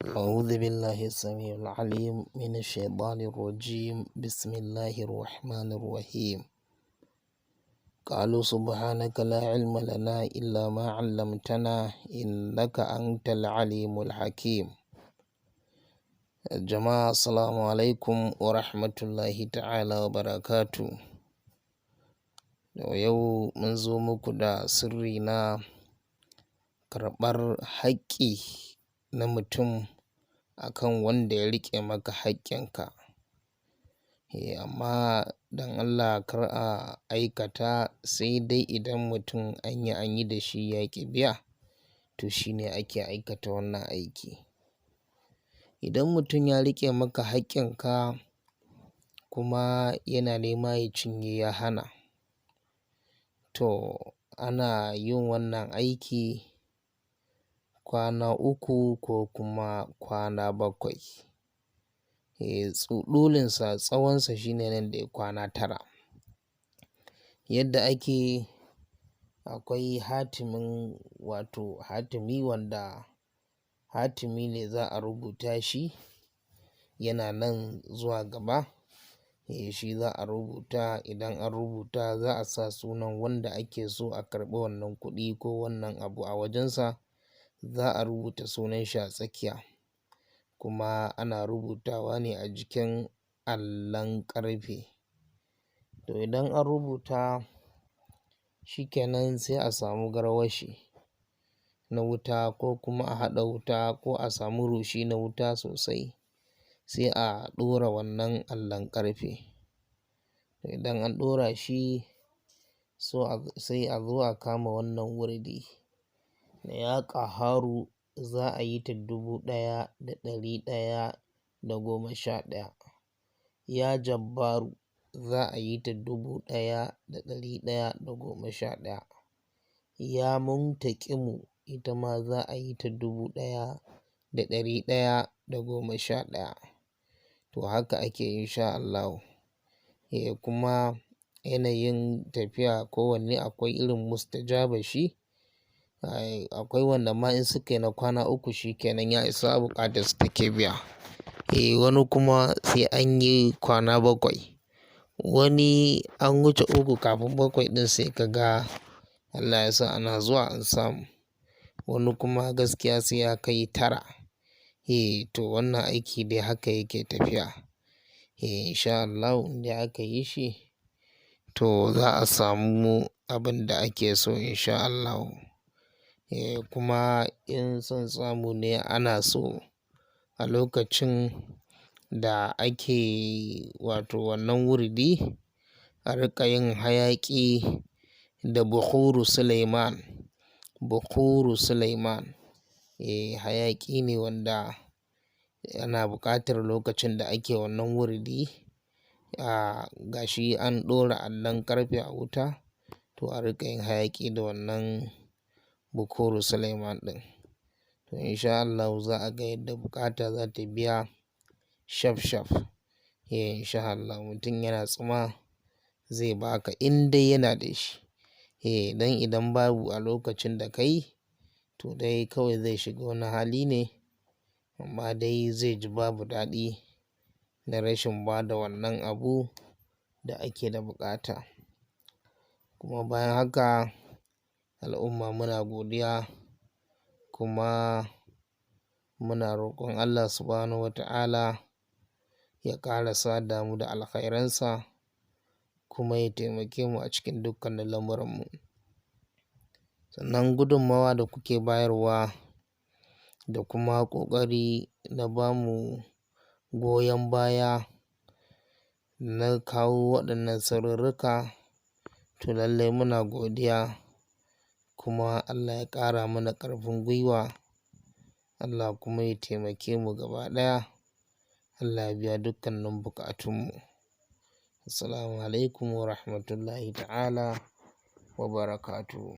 أعوذ بالله السميع العليم من الشيطان الرجيم. بسم الله الرحمن الرحيم. قالوا سبحانك لا علم لنا إلا ما علمتنا إنك أنت العليم الحكيم. Jama'a, assalamu alaikum wa rahmatullahi ta'ala wa barakatu. Yau mun zo muku da sirri na karɓar haƙƙi na mutum akan wanda ya riƙe maka haƙƙinka. Eh, amma don Allah kar a aikata, sai dai idan mutum an yi da shi ya ƙi biya, to shine ake aikata wannan aiki. Idan mutum ya riƙe maka haƙƙinka kuma yana nema ya cinye ya hana, to ana yin wannan aiki kwana 3 ko kuma kwana 7. Eh, ɗulinsa tsawonsa shine nan dai kwana 9. Yadda ake, akwai hatimin, wato hatimi, wanda hatimi ne za a rubuta shi, yana nan zuwa gaba. Eh, shi za a rubuta. Idan an rubuta, za a sa sunan wanda ake so a karɓi wannan kuɗi ko wannan abu a wajensa. Za a rubuta sunan shi a tsakiya, kuma ana rubutawa ne a jikin allon ƙarfe. To idan an rubuta, shi kenan, sai a samu garwashi na wuta ko kuma a haɗa wuta ko a samu rushi na wuta sosai, sai a ɗora wannan allon ƙarfe. Idan an ɗora shi, so sai a zo a kama wannan wurdi na ya ƙaharu, za a yi ta 1111. Ya jabbaru, za a yi ta 1111. Ya muntaƙimu, ita ma za a yi ta 1111. To haka ake, insha Allahu. Eh, kuma yanayin tafiya, kowanne akwai irin mustajaba shi. Akwai wanda ma in suka yi na kwana 3, shi kenan, ya isa, buƙatar su take biya. Eh, wani kuma sai an yi kwana 7. Wani an wuce 3, kafin 7 ɗin sai ka ga Allah ya sa ana zuwa an samu. Wani kuma gaskiya sai ya kai 9. Eh, to wannan aiki dai haka yake tafiya. Eh, insha Allahu in dai aka yi shi, to za a samu abin da ake so, insha Allahu. Eh, kuma in son samu ne, ana so a lokacin da ake, wato wannan wurdi, a riƙa yin hayaƙi da bukhuru Suleiman. Bukhuru Suleiman. Eh, hayaƙi ne wanda ana buƙatar lokacin da ake wannan wurdi, a gashi an ɗora allon ƙarfe a wuta, to a riƙa yin hayaƙi da wannan bukhuru Suleiman ɗin. To insha Allahu za a ga yadda buƙata za ta biya shaf shaf. Eh, insha Allahu mutum yana tsuma zai baka in dai yana da shi. Eh, don idan babu a lokacin da ka yi, to dai kawai zai shiga wani hali ne, amma dai zai ji babu daɗi na rashin ba da wannan abu da ake da buƙata. Kuma bayan haka, al'umma, muna godiya kuma muna roƙon Allah Subhanahu wa ta'ala ya ƙara sada mu da alkhairansa kuma ya taimake mu a cikin dukkanin lamuranmu. Sannan gudummawa da kuke bayarwa da kuma ƙoƙari na bamu goyon baya na kawo waɗannan sirrika, to lallai muna godiya kuma Allah ya ƙara mana ƙarfin gwiwa. Allah kuma ya taimake mu gaba ɗaya. Allah ya biya dukkanin buƙatunmu. Assalamu alaikum wa rahmatullahi ta'ala wa barakatuhu.